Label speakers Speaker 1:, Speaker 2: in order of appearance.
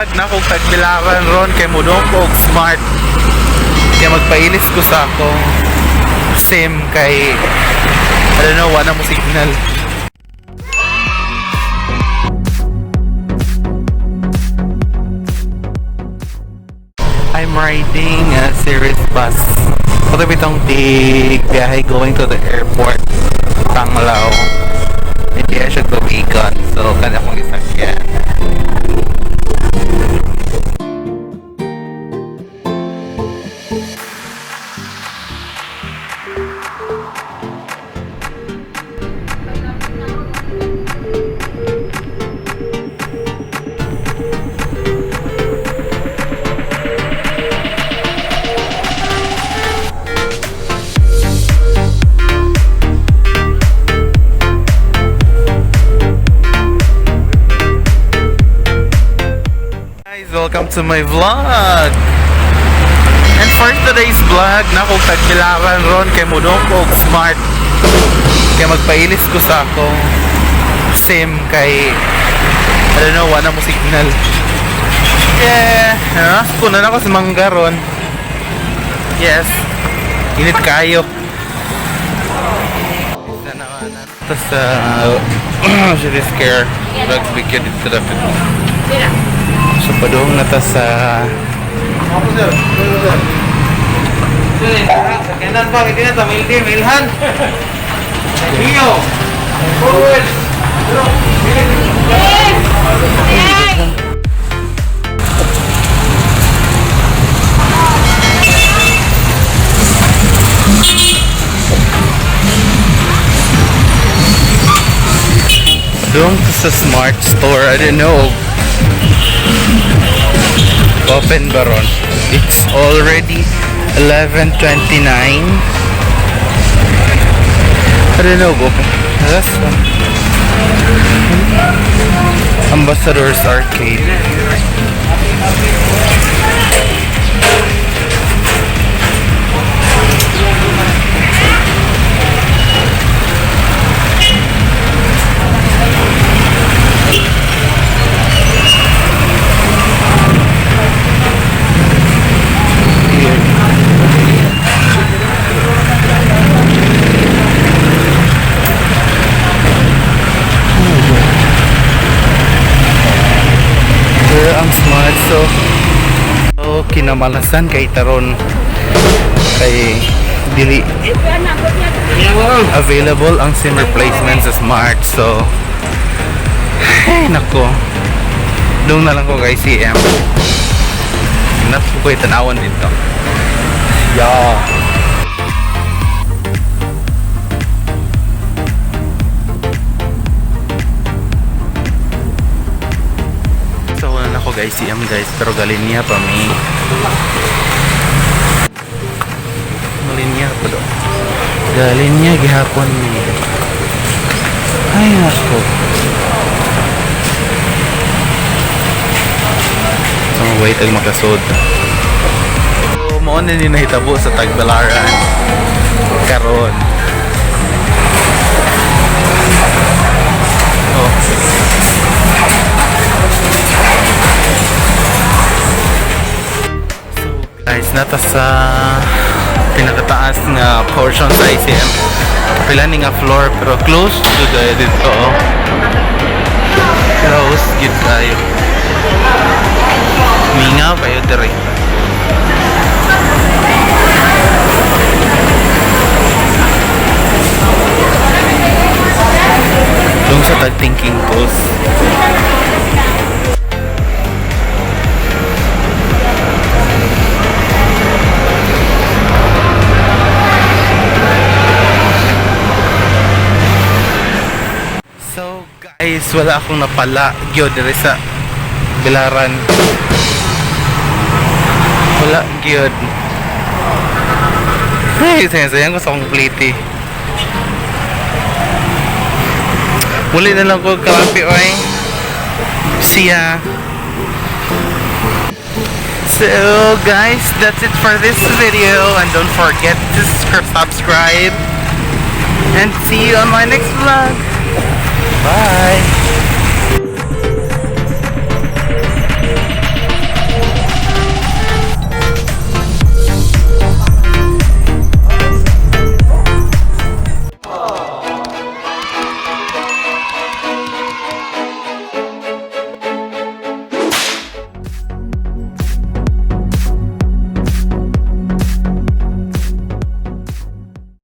Speaker 1: Na kog Tagbilaran ron kay mudong ko og Smart. Kaya magpailis ko sa akong SIM kay I don't know, wala mo signal. I'm riding a series bus. Ito bitong tig biyahe going to the airport. Panglao. Hindi siya tubigan. So, kanya akong isakyan. Guys, welcome to my vlog! And for today's vlog, na kog Tagbilaran ron kay mudong ko og Smart. Kaya magpailis ko sa akong SIM kay I don't know, wala mo signal. Yeah, kunan ako sa mangga ron. Yes. Init kayo. Isa naman. Tapos sa City Scare, rugby kid dito dapat. So padung na ta sa
Speaker 2: Kenan ba kita ta mildi milhan. Iyo. Forward.
Speaker 1: Padung ta sa Smart Store. I don't know. Open ba ron? It's already 11:29. I don't know. Open. That's Ambassador's Arcade. Here. Pero ang Smart, so kinamalasan kay taron kay dili available ang SIM replacement sa Smart, so ay nako, doon na lang ko kay CM napo ko tanawan dito, yeah. So wala na ko guys CM guys, pero galinya pa mi, galinya pa do, galinya gihapon mi. Ay nako, so wait ang makasod. So mao na ni nahitabo sa Tagbilaran karon. Oh. So guys, nata sa pinakataas nga portion sa ICM. Pila ni nga floor pero close to the dito. Oh. Close gid kayo. Mingaw kayo dire. Dung sa tag thinking post. So guys, wala akong napala gyud diri sa Bilaran. Wala gyud. Ay, sayang ko sa akong plate. Muli na lang ko kalapi, oy. See ya. So guys, that's it for this video, and don't forget to subscribe and see you on my next vlog. Bye.